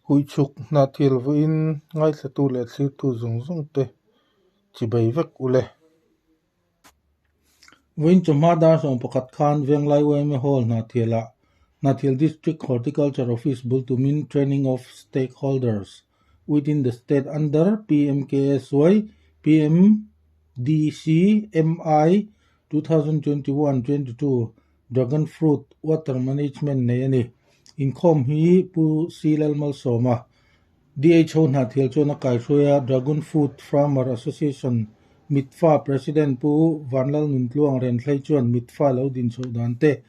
Huichhuk Hnahthial vawiin ngaithlatu leh thlirtu zawng zawng te chibai vek u le. Vawiin chawhma dar 11 khan Venglai yma Hall Hnahthialah Hnahthial District Horticulture Office bul tumin Training of Stakeholders within the State under PMKSY PMDC MI 2021 22 Dragon Fruit Water Management nei a ni. Inkhawm hi Pu C Lalmalsawma, DHO Hnahthial chuan a kaihruai a, Dragon Fruit Farmer Association Mitfa President Pu Vanlalnuntluang Renthlei chuan Mitfa lo din chhoh dan te,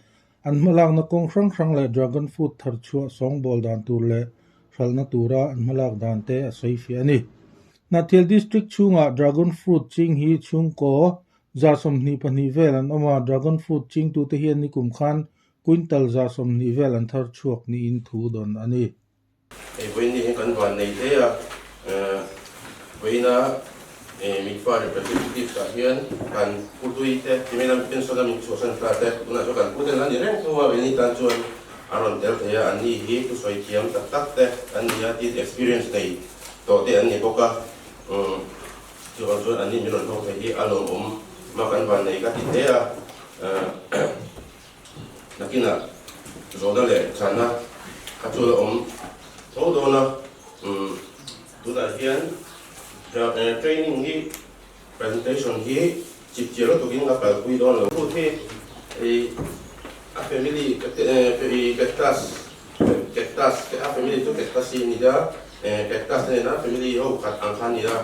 an hmalakna kawng hrang hrang leh Dragon Fruit thar chhuah sawngbawl dan tur leh hralhna tura an hmalak dan te a sawi fiah a ni. Hnahthial District chhungah Dragon Fruit ching hi chhungkaw 22 vel an awm a, Dragon Fruit chingtute hian nikum khan quintal 20 vel an thar chhuak niin thu dawn a ni. Hei vawiin hi kan van nei hle a, vawiina mitfa representatives ah hian kan pu hlui te, ti mai pension a min chhuahsan ta te, tunah chuan kan pu ten an ni reng tho a, vawiin tan chuan a rawn tel thei a, an ni hi thusawi thiam tak tak te an ni a, tin experience nei tawh te an ni bawk a. Chuvang chuan anni min rawn hawk thei hi a lawmawm mak an van nei ka ti hle a, nakinah zawhna leh chhanna kha chu la awm tho dawn a, tunah hian training hi presentation hi chipchiar lutukin a kalpui dawn lo. Food hi a family cactus Cactus a family chu Cactaceae a ni a, Cactus te nena family ho khat ang kha a ni a,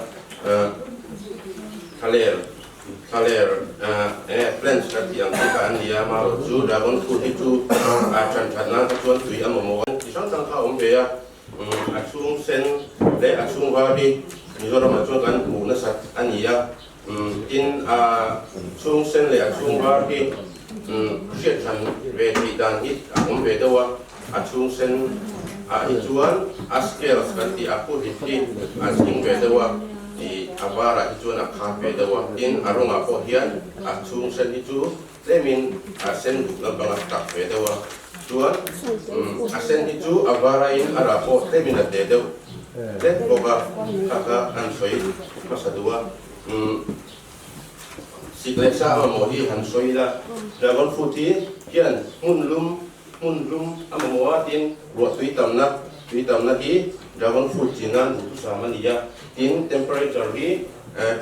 thlaler thlaler enge plants kan tih ang chi kha an ni a, amaherawh chu dragon fruit hi chu a than that nan kha chuan tui a mamawh a, chi hrang hrang kha a awm ve a, a chhung sen leh a chhung var hi Mizoramah chuan kan hmuh nasat a ni a. Tin, a chhung sen leh a chhung var hi hriat hran ve theih dan hi a awm ve deuh a, a chhung sen ah hi chuan a scales kan tih a khu hlit hi a zing ve deuh a, ih a var ah hi chuan a khat ve deuh a, tin a rawngah pawh hian a chhung sen hi chu tlemin a sen duk lampang a tak ve deuh a, chuan a sen hi chu a var aiin a rah pawh tlemin a te deuh hlek bawk a, kha kha an sawi hmasa duh a. Sik leh sa a mamawh hi han sawi ila, dragon fruit hi hian hmun lum hmun lum a mamawh a, tin ruah tui tamna tui tamna hi dragon fruit chin nan duhthusam a ni a, tin temperature hi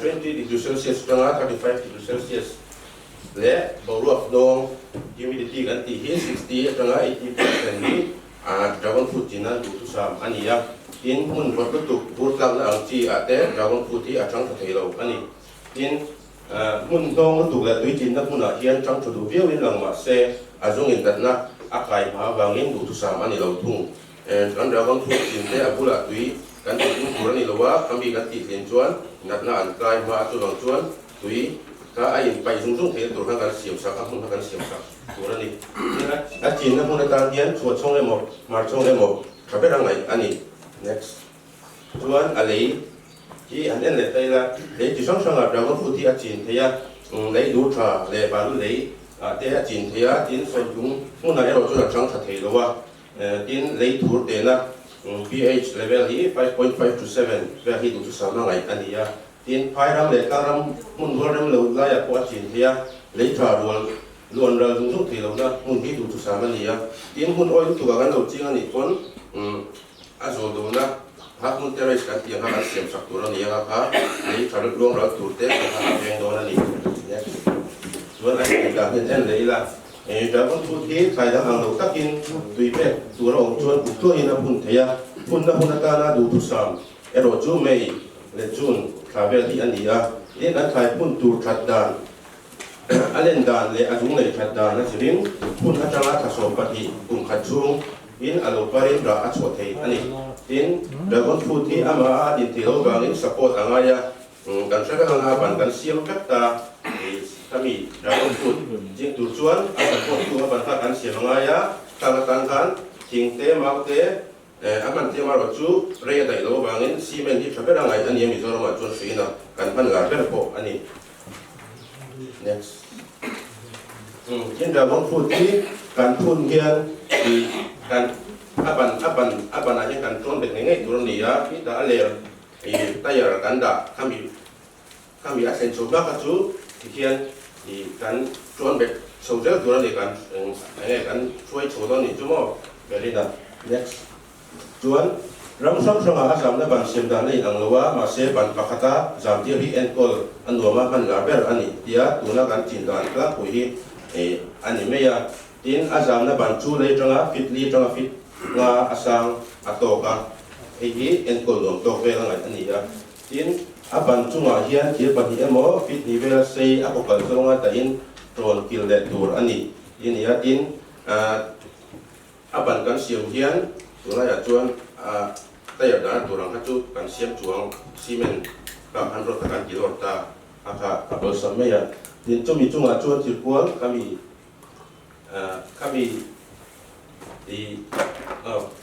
20 degree celsius atanga 35 degree celsius leh boruak hnawng humidity kan tih hi 60 atanga 80% hi Dragon fruit chin nan duhthusam a ni a, tin hmun vawt lutuk bur tlakna ang chi ah te dragon fruit hi a chang tha thei lo a ni. Tin, hmun hnawng lutuk leh tui tlinna hmunah hian chang tha duh viauin lang mah se a zung indatna a kai hma avangin duhthusam a ni lo thung. Kan dragon fruit chin te a bulah tui kan tih ding tur a ni lo a, khami kan tih tlin chuan natna an kai hma a chuvang chuan tui kha a inpaih zung zung theihna tur khan kan siam sak a, hmun kha kan siam sak. Tur a ni. A chinna hmun atan hian chhuah chhawng emaw, hmar chhawng emaw tha ber a ngaih a ni. Next. Chuan a lei hi han en leh ta ila, lei chi hrang hrangah dragon fruit hi a chin thei a, lei dur tha leh balu lei ah te a chin thei a, tin sawitlung hmunah erawh chuan a chang tha thei lo a, tin lei thur tehna pH level hi 5.5 to 7 vel hi duhthusam a ngaih a ni a, tin phai ram leh tlang ram hmun rual rem lo laiah pawh a chin thei a, lei tha rual Luan ral zung zung thei lohna hmun hi duhthusam a ni a, tin hmun awi lutuk ah kan lo ching a nih pawn a zawl dawna half moon terrace kan tih ang kha kan siam sak tur a ni a, kha lei tha luang ral tur te kha a veng dawn a ni. Next. Chuan a inti dan hian en leh ila, dragon fruit hi thlai dang ang lo takin tui pek tur a awm chuan kut tluahin a phun thei a, phunna hun atana duhthusam erawh chu May leh June thla vel hi a ni a, tin an thlai phun tur that dan A len dan leh a zung lei that dan a zirin hun atanga thla 12 kum khat chhung in a lo parin rah a chhuah thei a ni. Tin, dragon fruit hi amah a inti lo vangin support a ngai a, kan hre vek anga ban kan siam vek ta khami dragon fruit ching tur chuan a support tu a ban kha kan siam a ngai a, khang atang khan thing te, mau te, A hman thiam erawh chu rei a daih loh avangin cement hi tha ber a ngaih a ni a, Mizoramah chuan hruiin a kan hman lar ber pawh a ni. Next. Tin dragon fruit hi kan phun hian kan. a ban a ban a banah hian kan tawn bet ngei ngei tur a ni a, khitah a ler ih tyre kan dah khami khami a thlen chho bak kha chu tikhian ih kan tawn bet chho zel tur a ni kan eng nge kan hruai chho dawn nih chu maw Berlin-a next. Chuan, ram hrang hrangah a zamna ban siam dan a inang lo a, mahse ban pakhata zam tir hi enkawl a nuam a, hman lar ber a ni tia tuna kan chin dan tlangpui hi a ni mai a. Tin, a zamna ban chu lei tanga fit li tanga fit nga a sang a tawk a, hei hi enkawl nuam tawk vel a ngaih a ni a. Tin, a ban chungah hian thir pahnih emaw fit hnih vela sei a kawkal zawnga dahin tawn kil leh tur a ni ti a ni a. Tin, A ban kan siam hian tunlaiah chuan a tyre dahna tur ang kha chu kan siam chuang cement bak khan rawt kha kan ti lawr ta a kha a awlsam mai a. Tin chumi chungah chuan thirkual khami khami i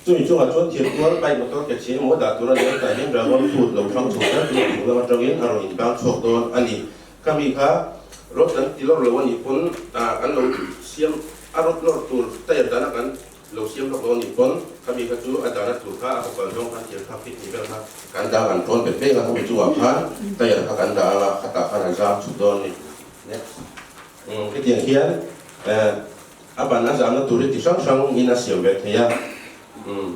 chumi chungah chuan thirkual bike motor ke chhe emaw dah tur a ni a, tah hian dragon fruit lo hrang chho zel chu a chung lam atangin a rawn inbang chhuak dawn a ni. Khami kha rawt kan ti lawr lo a nih pawn kan lo siam A rawt lawr tur tyre dana kan lo siam lawk lo a nih pawn khami kha chu a dana tur kha a kawkal zawng khan thir kha fit ni vel kha kan dah kan tawn bet vek a, khami chungah khan tyre kha kan dah ang a, khatah khan a zam chhut dawn a ni. Next. Umm hetiang hian eh a ban a zamna tur hi ti hrang hrang in a siam ve thei a. Umm.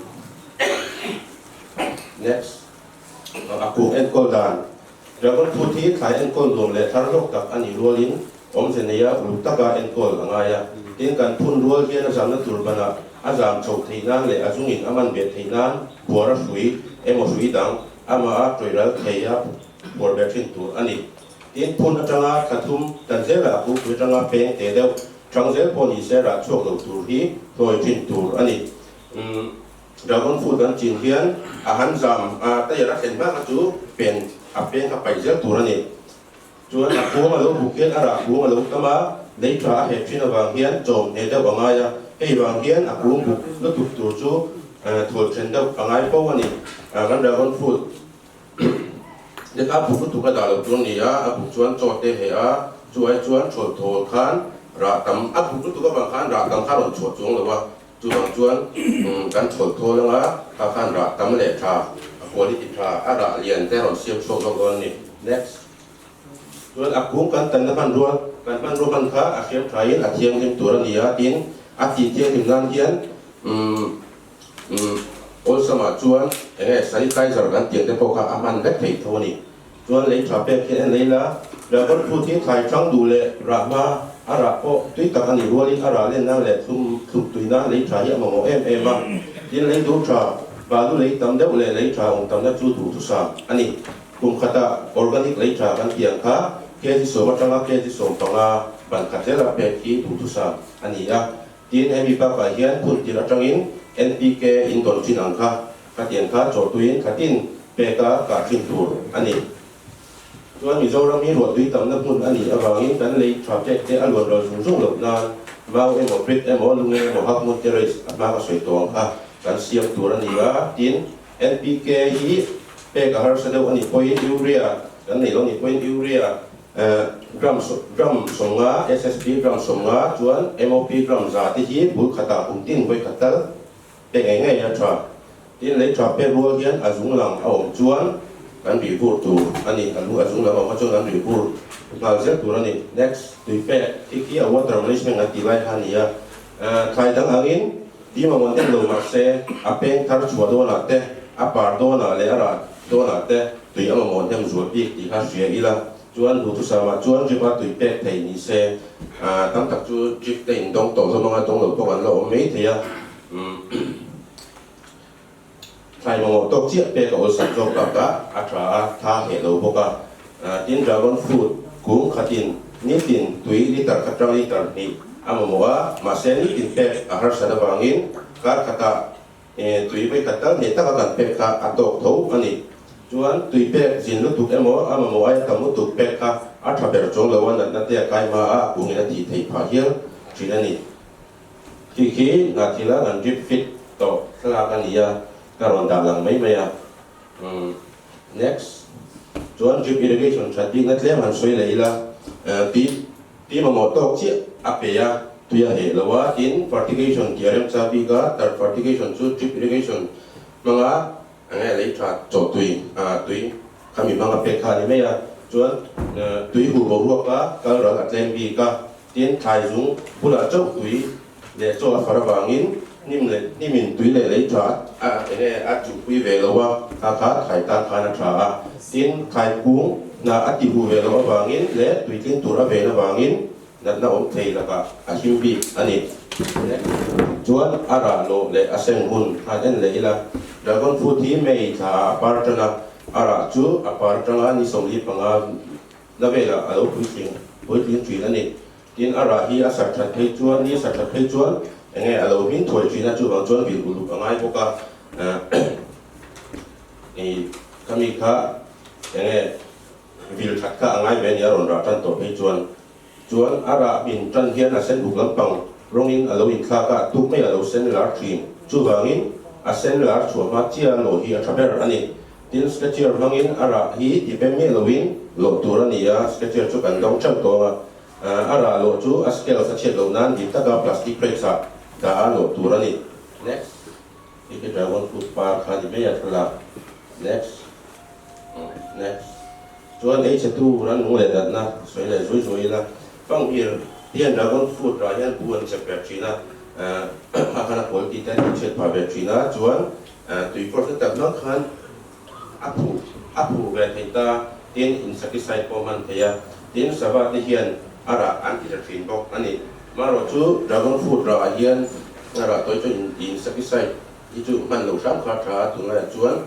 Next. A kung enkawl dan. Dragon fruit hi thlai enkawl nuam leh thar hlawk tak a nih rualin Awmze neia uluk taka enkawl a ngai a, tin kan phun rual hian a zamna tur banah a zam chhoh theih nan leh a zungin a man beh theih nan buar a hrui emaw hrui dang amah a tawih ral thei a buar beh thin tur a ni. Tin phun atanga thla thum dan zelah a kungpui atanga peng te deuh chang zel pawh ni se rah chhuak lo tur hi hlawi thin tur a ni. Umm Dragon fruit kan chin hian a han zam a tayar a thlen hma kha chu pen a peng kha paih zel tur a ni. Chuan a khuang a lo buk hian a rah khuang a lo tam a, lei tha a heh thin avang hian chawm hneh deuh a ngai a, hei vang hian a khuang buk lutuk tur chu thawl then deuh a ngai fo a ni. Kan dragon fruit te kha buk lutuk a dah loh tur a ni a, a buk chuan chaw te heh a, chu ai chuan thawl thawl khan rah tam, a buk lutuk avang khan rah tam kha a rawn chhuah chuang lo a, Chuvang chuan kan thawl thawl anga kha khan rah tam leh tha, a quality tha, a rah lian te rawn siam chhuak zawk dawn a ni. Next. Chuan a kung kan tanna hmanrua, kan hmanrua hman kha a hriam thain a thianghlim tur a ni a, tin a tih thianghlim nan hian umm awlsamah chuan eng nge sanitizer kan tih ang te pawh kha a hman vek theih tho a ni. Chuan lei tha pek hi en lei la, dragon fruit hi thlai hrang duh leh rah hma a rah pawh tui tak a nih rualin a rah len nan leh thlum thluk tui nan lei tha hi a mamawh em em a. Tin lei dur tha, balu lei tam deuh leh lei tha awm tamna chu duhthusam a ni. Kum khatah organic lei tha kan tih ang kha kg sawm atanga kg 15 ban khat zela pek hi duhthusam a ni a. Tin hemi bakah hian phun tir atangin NPK in dawn thin ang kha Khatiang kha chawhtuiin khatin peka kah thin tur a ni. Chuan Mizoram hi ruahtui tamna hmun a nih avangin kan lei tha pek te a luan ral zung zung loh nan mau emaw brick emaw lungeng emaw half moon terrace a hma ka sawi tawh ang kha kan siam tur a ni a. Tin, NPK hi pek a harsa deuh a nih pawhin urea kan nei lo nih pawhin urea gram gram 50, SSP gram 50 chuan MOP gram 100 te hi bul khatah kum tin vawi khat tal Pe ngei ngei a tha. Tin, lei tha pek rual hian a zung lang a awm chuan kan rih vur tur a ni. A lu a zung lang a awm a chuan kan rih vur nghal zel tur a ni. Next, tui pek khi khi a water management an tih lai kha a ni a. Thlai dang angin ti mamawh em lo mah se a peng thar chhuah dawnah te, a par dawnah leh a rah dawnah te tui a mamawh hnem zual bik tih kha hria ila. Chuan duhthusamah chuan drip a tui pek thei ni se, tam tak chu drip te in dawng tawh hlawm anga dawng lo pawh an la awm mai thei a. Thlai mamawh tawk chiah pek a awlsam zawk bakah a tha a, tha hneh lo bawk a. Tin dragon fruit kung khatin nitin tui liter khat rang liter hnih a mamawh a, mahse nitin pek a harsat avangin kar khatah tui vawi khat tal hneh taka kan pek kha a tawk tho a ni. Chuan tui pek zin lutuk emaw a mamawh aia tam lutuk pek kha a tha ber chuang lo a, natna te a kai hma a, a kungin a tih theih phah hial thin a ni. Khi khi hna thila kan drip fit tawh thlalak a ni a, ka rawn dah lang mai mai a. Umm next chuan drip irrigation that bikna tlem han sawi leh ila, tui tui mamawh tawk chiah a pe a. tui a heh lo a, tin fertigation tih a remcha bik a, tar fertigation chu drip irrigation hmanga enge lei tha chaw tui tui khami hmanga pek kha a ni mai a, chuan tui huh boruak a kal ral a tlem bik a, tin thlai zung bulah chauh tui leh chaw a far avangin hnim leh hnimin tui leh lei tha a enge a chuhpui ve lo a, kha kha thlai tan khan a tha a, tin thlai kung hna a ti huh ve loh avangin leh tuitling tur a ven avangin Natna awm thei lakah a him bik a ni. Chuan a rah lawh leh a seng hun khan en leh ila, dragon fruit hi May thla ah a par tan a, a rah chu a par tanga ni 45 na velah a lo puitling puitling thin a ni. Tin, a rah hi a sat that phei chuan ni a sat that phei chuan enge a lo hmin thuai thin a, chuvang chuan vil uluk a ngai bawk a. Khami kha enge Vil that kha a ngai ve a ni a rawn rah tan tawh phei chuan. Chuan a rah min tan hian a sen uk lampang rawngin a lo inthlak a, tuk mai a lo sen lar thin. Chuvangin a sen lar chhuah hma chia lawh hi a tha ber a ni. Tin, sketcher hmangin a rah hi ti pem miah loin lawh tur a ni a, sketcher chu kan dawng theuh tawng a. A rah lawh chu a scales a chhiat loh nan dim taka plastic crates ah dah a lawh tur a ni. Next. Hei hi dragon fruit par kha ni mai a thlalak. Next. Next. Chuan ei chhe tu ran nung leh natna sawi leh zui zui ila. Fanghmir hian dragon fruit rah hian bu an chep ve thin a, kha khan a pawl tih te an inchhiat phah ve thin a, chuan tui force na tak hmang khan a phuh a phuh ve thei ta, tin insecticide pawh hman thei a, tin sava te hian a rah an ti tha thin bawk a ni. Marawh chu dragon fruit rah ah hian a rah tawi chu insecticide hi chu hman loh hram kha a tha a, tunlaiah chuan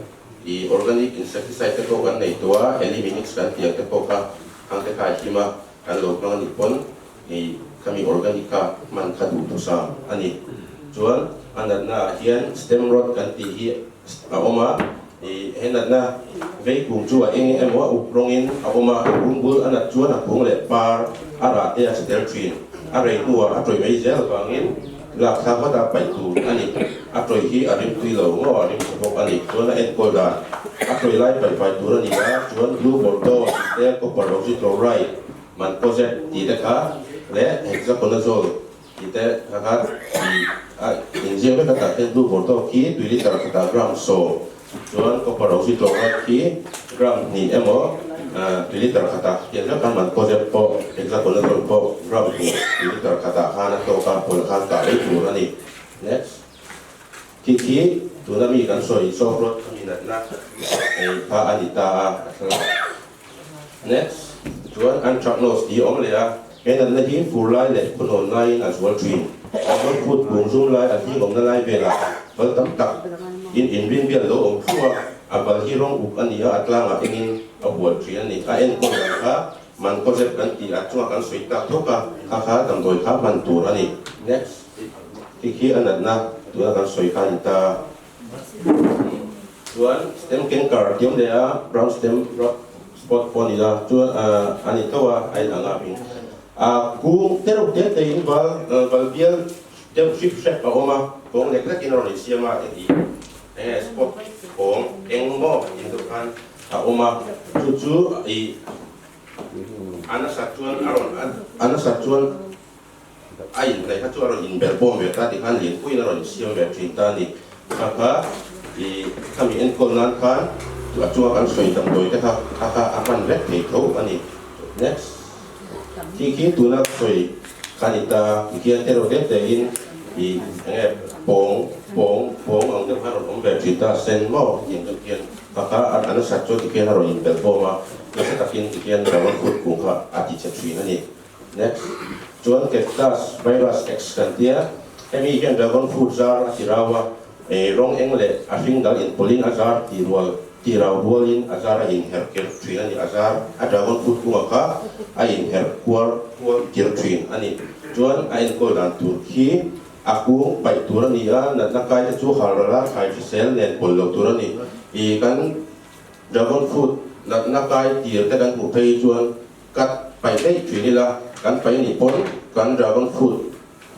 I organic insecticide te pawh kan nei tawh a, Eliminix kan tih ang te pawh kha hang te kha a him a, kan lo hmang a nih pawn i khami organic kha hman kha duh thusam a ni. Chuan a natna ah hian stem rot kan tih hi a awm a, i he natna vei kung chu a eng emaw a uk rawngin a awm a, a kung bul a nat chuan a kung leh par a rah te a che tel thin. A rei hnuah a tawih mai zel avangin lak thlak vat a paih tur a ni. A tawih hi a rim tui lo ngaw a rim tha bawk a ni. Chuan a enkawl dan a tawih lai paih fai tur a ni a, chuan blue bordeaux tih te, copper oxychloride, mancozeb tih te kha leh hexaconazole tih te kha kha i a inziak vek a tah khian blue bordeaux khi tui liter khatah gram 10 chuan copper oxychloride khi gram hnih emaw tui liter khatah tiang vek khan mancozeb pawh hexaconazole pawh gram hnih tui liter khatah khan a tawk a pawlh khan kah mai tur a ni. Next. Khi khi tuna mi kan sawi soft rot a mi natna ei kha a ni ta a, a thlalak. Next. Chuan anthracnose tih a awm leh a, he natna hi fur lai leh khunawn laiin a zual thin. Dragon fruit kung zum lai a hling awmna lai velah bal tam tak in inrin bial lo awm thluh a, a bal hi rawng uk a ni a, a tlangah engin a hual thin a ni. A enkawl dan kha mancozeb kan tih a chungah kan sawi tak thawk a, kha kha damdawi kha hman tur a ni. Next. Khi khi a natna tuna kan sawi kha a ni ta. Chuan stem canker tiam leh a brown stem rot spot pawh a ni la, chuan a ni tho a, a inang a hming. A kung te reuh te te in val val bial deuh hrip hrep a awm a, kawng lek lek in a rawn insiam a eng ih enge spot kawng eng maw in deuh khan a awm a, chu chu ih a nasat chuan a rawn a nasat chuan A inhnaih kha chu a rawn inbelh bawm ve ta tikhan lianpuiin a rawn insiam ve thin ta a ni. Kha kha i khami enkawl nan khan a chunga kan sawi damdawi te kha kha kha a hman vek thei tho a ni. Next. Khi khi tuna sawi kha ni ta tikhian te reuh te te in i enge pawng pawng pawng ang deuh kha a rawn awm ve thin ta sen maw tiang deuh khian kha kha a nasat chuan tikhian a rawn inbelh bawm a, nasa takin tikhian dragon fruit kung kha a ti chhe thin a ni. Next. Chuan cactus virus X kan tia, hemi hian dragon fruit zar a ti rau a, ei rawng eng leh a hring dal inpawlhin a zar ti rual ti rau rualin a zar a inherh kir thin a ni, a zar a dragon fruit kungah kha a inherh kuar kual kir thin a ni. Chuan a enkawl dan tur khi a kung paih tur a ni a, natna kai te chu hal ral a, thlai hrisel nen pawlh loh tur a ni. I kan dragon fruit natna kai tir te kan hmuh phei chuan Kat paih daih thin ila, kan paih nih pawn kan dragon fruit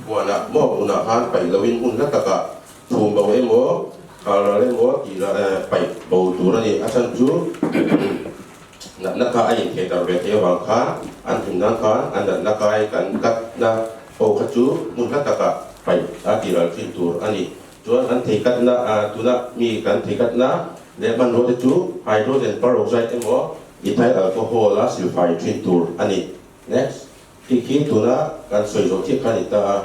huanah maw hmunah khan paih loin hmun hla takah thum bo emaw kal ral emaw tih lah paih bo tur a ni. A chhan chu natna kha a intheh darh ve thei avang khan an hlim nan khan a natna kai kan katna Ho kha chu hmun hla takah paih a tihral thin tur a ni. Chuan an theikatna, tuna mi kan theikatna leh hmanrua te chu hydrogen peroxide emaw ethyl alcohol a silfai thin tur a ni. Next. Khi khi tuna kan sawi zawh chiah kha a ni ta a,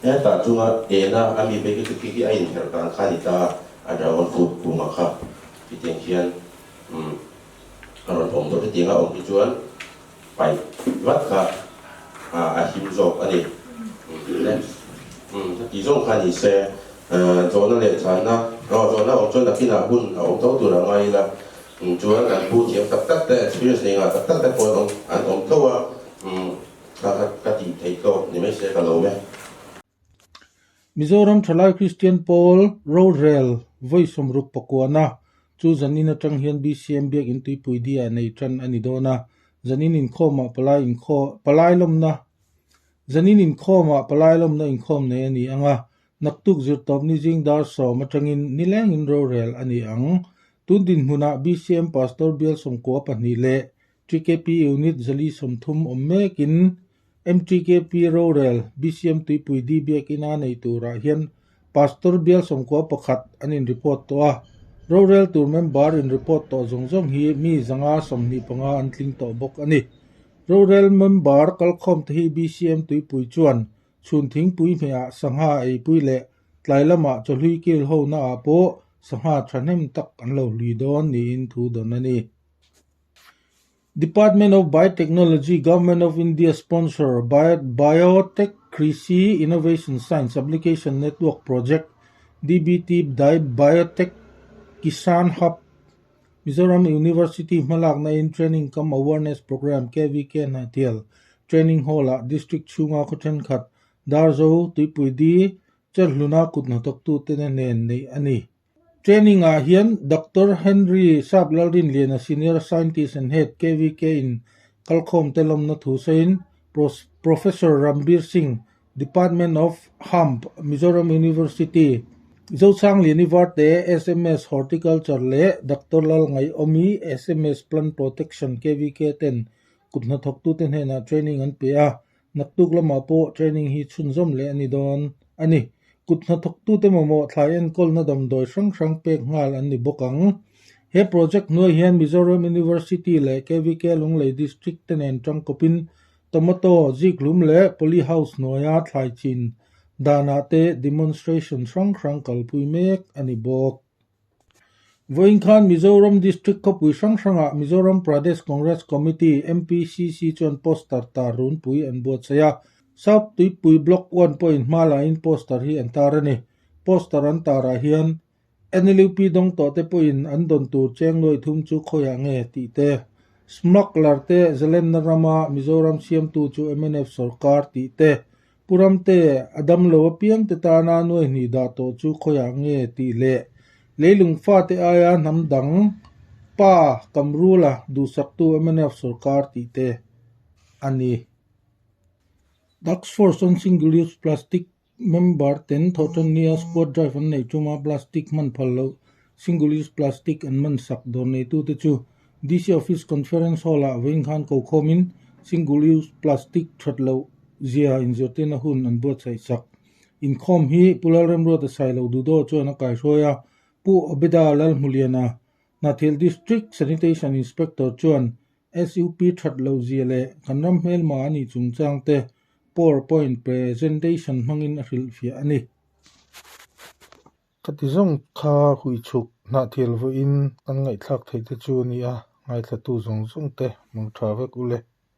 hetah chunga ena a mi phei khi chu khi khi a inherh dan kha a ni ta a, a dragon fruit kungah kha khitiang khian umm a rawn awm deuh hetianga awm hi chuan paih vat kha a him zawk a ni. Next. Umm heti zawng kha ni se zawhna leh chhanna aw zawhna awm chuan nakinah hun a awm tho tur a ngai ila chuan kan pu thiam tak tak te experience nei ngah tak tak te pawh an awm an awm tho a umm kha kha ka tih theih tawk ni mai se ka lo e. Mizoram Thalai Kristian Pawl rorel vawi sawmruk pakuana chu zanin atang hian BCM Biakin Tuipui Dia nei tan a ni dawn a, zanin inkhawmah palai inkhaw palai lawmna zanin inkhawmah palai lawmna inkhawm nei a ni ang a, naktuk zirtawpni zing dar sawm atangin nilengin rorel a ni ang. Tun dinhmunah BCM Pastor Bial sawmkua pahnih leh TKP Unit zali 30 awm mekin MTKP rorel BCM Tuipui D Biakina nei turah hian Pastor Bial 91 an in report tawh a, rorel tur member in report tawh zawng zawng hi mi 125 an tling tawh bawk a ni. Rorel member kalkhawm te hi BCM Tuipui chuan chhun thingpui hmehah sangha eipui leh tlai lamah chawhlui kil hona ah pawh sangha thahnem tak an lo hlui dawn niin thu dawn a ni. Department of Biotechnology, Government of India Sponsor, Biotech Krishi Innovation Science Application Network Project, DBT Biotech Kisan Hub, Mizoram University hmalakna in Training cum Awareness Programme KVK Hnahthial Training Hall-ah District chhunga khaw thenkhat Darzo, Tuipuidi, Chelhluna kut hnathawktute hnen neih a ni. Training ah hian Doctor Henry Sap Lalrinliana Senior Scientist and Head KVK in kalkhawm te lawmna thu sawiin Professor Rambir Singh Department of HAMP Mizoram University Zosangliani Varte sms Horticulture leh Doctor Lalngaihawmi sms Plant Protection KVK ten kut hnathawktute hnenah training an pe a. Naktuk lamah pawh training hi chhunzawm leh a ni dawn a ni. Kut hnathawktute mamawh thlai enkawlna damdawi hrang hrang pek nghal an ni bawk ang. He project hnuai hian Mizoram University leh KVK Lunglei District te nen tangkawpin tomato, zikhlum leh poly house hnuaia thlai chin danah te demonstration hrang hrang kalpui mek a ni bawk. Vawiin khan Mizoram District khawpui hrang hrangah Mizoram Pradesh Congress Committee, MPCC, chuan poster tar runpui an buatsaih a. South Tuipui Block one pawhin hma laiin poster hi an tar a ni. Poster an tarah hian NLUP dawng tawh te pawhin an dawn tur cheng nuai thum chu khawiah nge tih te, smuggler te zalenna rama Mizoram siamtu chu mnf sorkar tih te, Pu Ramte, a damlo apiang te tana nuai hnih dah tawh chu khawiah nge tih leh leilung fate aia hnam dang pa Kamrula duhsaktu mnf sorkar tih te a ni. Task Force on Single Use Plastic member ten thawhtan nia squad drive an neih tuma plastic hman phal loh single use plastic an man sak dawr neitute chu DC Office Conference Hall-ah vawiin khan ko khawmin single use plastic that loh zia inzirtirna hun an buatsaih sak. Inkhawm hi Pu Lalremruata Sailo Dudo chuan a kaihruai a, Pu Obeda Lalhmuliana, Hnathil District Sanitation Inspector chuan SUP that loh zia leh kan ram hmelma a nih chungchang te powerpoint presentation hmangin a hrilhfiah a ni. Ka ti zawng kha hui chhuk hnahthial vawiin kan ngaihthlak theih te chu a ni a, ngaithlatu zawng zawng te mang tha vek u le.